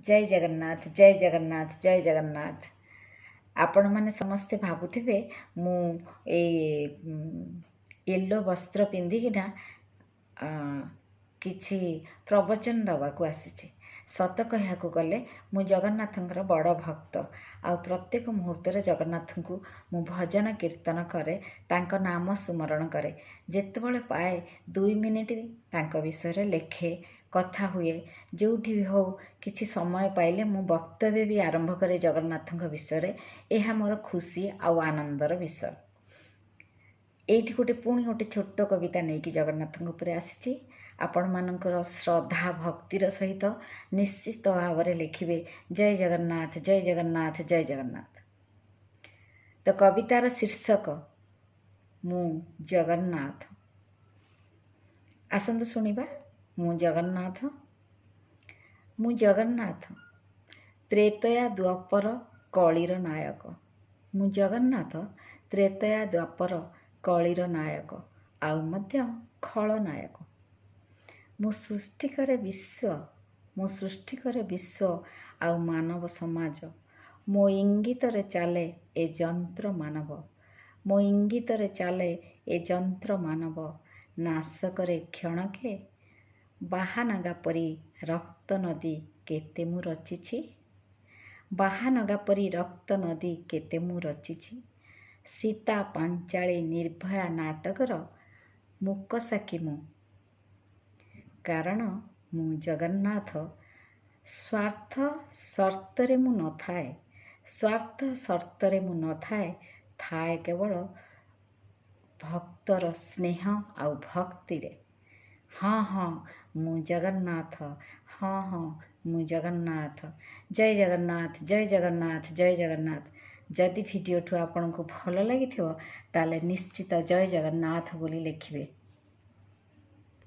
ଜୟ ଜଗନ୍ନାଥ, ଜୟ ଜଗନ୍ନାଥ, ଜୟ ଜଗନ୍ନାଥ। ଆପଣମାନେ ସମସ୍ତେ ଭାବୁଥିବେ ମୁଁ ଏଇ ୟେଲୋ ବସ୍ତ୍ର ପିନ୍ଧିକିନା କିଛି ପ୍ରବଚନ ଦେବାକୁ ଆସିଛି। ସତ କହିବାକୁ ଗଲେ ମୁଁ ଜଗନ୍ନାଥଙ୍କର ବଡ଼ ଭକ୍ତ, ଆଉ ପ୍ରତ୍ୟେକ ମୁହୂର୍ତ୍ତରେ ଜଗନ୍ନାଥଙ୍କୁ ମୁଁ ଭଜନ କୀର୍ତ୍ତନ କରେ, ତାଙ୍କ ନାମ ସୁମରଣ କରେ। ଯେତେବେଳେ ପାଏ 2 ମିନିଟ୍ ତାଙ୍କ ବିଷୟରେ ଲେଖେ, କଥା ହୁଏ। ଯେଉଁଠି ବି ହଉ କିଛି ସମୟ ପାଇଲେ ମୁଁ ବକ୍ତବ୍ୟ ବି ଆରମ୍ଭ କରେ ଜଗନ୍ନାଥଙ୍କ ବିଷୟରେ। ଏହା ମୋର ଖୁସି ଆଉ ଆନନ୍ଦର ବିଷୟ। ଏଇଠି ଗୋଟେ ପୁଣି ଗୋଟେ ଛୋଟ କବିତା ନେଇକି ଜଗନ୍ନାଥଙ୍କ ଉପରେ ଆସିଛି। ଆପଣମାନଙ୍କର ଶ୍ରଦ୍ଧା ଭକ୍ତିର ସହିତ ନିଶ୍ଚିତ ଭାବରେ ଲେଖିବେ ଜୟ ଜଗନ୍ନାଥ, ଜୟ ଜଗନ୍ନାଥ, ଜୟ ଜଗନ୍ନାଥ। ତ କବିତାର ଶୀର୍ଷକ ମୁଁ ଜଗନ୍ନାଥ। ଆସନ୍ତୁ ଶୁଣିବା। ମୁଁ ଜଗନ୍ନାଥ। ମୁଁ ଜଗନ୍ନାଥ, ତ୍ରେତୟା ଦ୍ୱାପର କଳିର ନାୟକ। ମୁଁ ଜଗନ୍ନାଥ, ତ୍ରେତୟା ଦ୍ୱାପର କଳିର ନାୟକ, ଆଉ ମଧ୍ୟ ଖଳନାୟକ। ମୁଁ ସୃଷ୍ଟି କରେ ବିଶ୍ୱ, ମୁଁ ସୃଷ୍ଟି କରେ ବିଶ୍ୱ ଆଉ ମାନବ ସମାଜ। ମୋ ଇଙ୍ଗିତରେ ଚାଲେ ଏ ଯନ୍ତ୍ର ମାନବ, ମୋ ଇଙ୍ଗିତରେ ଚାଲେ ଏ ଯନ୍ତ୍ର ମାନବ। ନାଶ କରେ କ୍ଷଣକେ ବାହାନଗା ପରି ରକ୍ତ ନଦୀ କେତେ ମୁଁ ରଚିଛି, ବାହାନଗା ପରି ରକ୍ତ ନଦୀ କେତେ ମୁଁ ରଚିଛି। ସୀତା ପାଞ୍ଚାଳୀ ନିର୍ଭୟା ନାଟକର ମୂକସାକ୍ଷୀ ମୁଁ, କାରଣ ମୁଁ ଜଗନ୍ନାଥ। ସ୍ୱାର୍ଥ ସର୍ତ୍ତରେ ମୁଁ ନଥାଏ, ସ୍ୱାର୍ଥ ସର୍ତ୍ତରେ ମୁଁ ନଥାଏ, ଥାଏ କେବଳ ଭକ୍ତର ସ୍ନେହ ଆଉ ଭକ୍ତିରେ। ହଁ ହଁ, ମୁଁ ଜଗନ୍ନାଥ। ହଁ ହଁ, ମୁଁ ଜଗନ୍ନାଥ। ଜୟ ଜଗନ୍ନାଥ, ଜୟ ଜଗନ୍ନାଥ, ଜୟ ଜଗନ୍ନାଥ। ଯଦି ଭିଡ଼ିଓଠୁ ଆପଣଙ୍କୁ ଭଲ ଲାଗିଥିବ, ତାହେଲେ ନିଶ୍ଚିତ ଜୟ ଜଗନ୍ନାଥ ବୋଲି ଲେଖିବେ।